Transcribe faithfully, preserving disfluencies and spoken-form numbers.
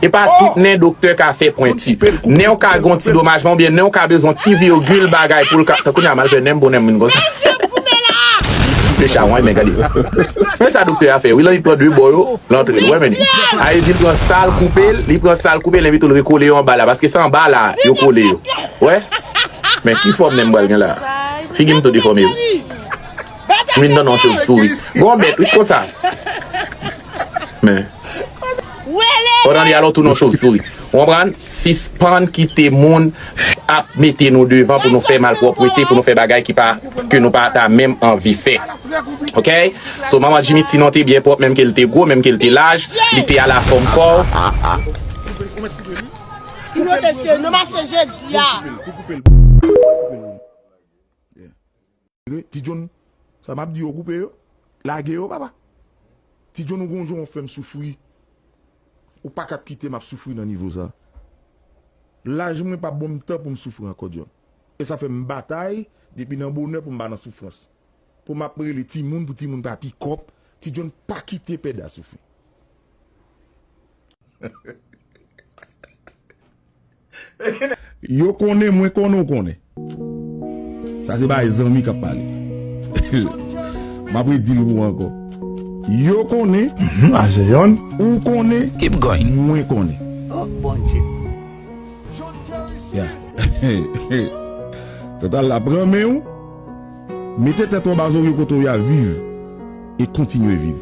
E pa tout nen doktè ka fè pwenti. Nen w ka gen yon ti domajman oubyen nen w ka bezwen ti virgil bagay pou l ka. Tankou nya m al fè nen m pou nen m vin konsa. Mesye a koupe la! Mesye a, wi, men gade. Men sa doktè a fè, wi, la li pran de bò yo, l antre l. Wè, men. A, li di l pran sa l koupe l, li pran sa l koupe l, epi tou l rekole yo anba la, paske se anba la yo kole yo. Wè? Men ki fòm nen m pral gen la? Figi m tou defòme, wi. M vin tann yon chovsouri. Gon bèt, wi, konsa. Men. Pandan li al, ou tounen yon chovsouri. Ou konprann? Sispann kite moun ap mete nou devan pou nou fè malpwòpte, pou nou fè bagay ki pa, ke nou pa ta menm anvi fè. Ok? So, manman Jimmy, ti non te byen pwòp, menm ke l te gwo, menm ke l te laj, li te a la fòm kò w. Koupe l, koupe l, koupe l. Koupe l, koupe l. Yeah. Ti John, sa m ap di yo koupe yo. Lage yo, papa. Ti John, ou gon jan w fè m soufri. Ou pa k ap kite m ap soufri nan nivo sa. Laj mwen pa ban m tan pou m soufri ankò, John. E sa fè m batay depi nan bonè pou m pa nan soufrans. Pou m ap rele timoun, pou timoun pa pikòp. Ti John, pa kite Pèda soufri. Yo konnen, mwen konnen, ou konnen. Sa se bagay zanmi k ap pale. M ap redi l pou ou ankò. Yo konnen, mhm, a se yonn, ou konnen, keep going, mwen konnen. Oh, Bondye. Ya. Total la pran men w. Mete tèt ou anba zorye kote w ya, viv. E kontinye viv.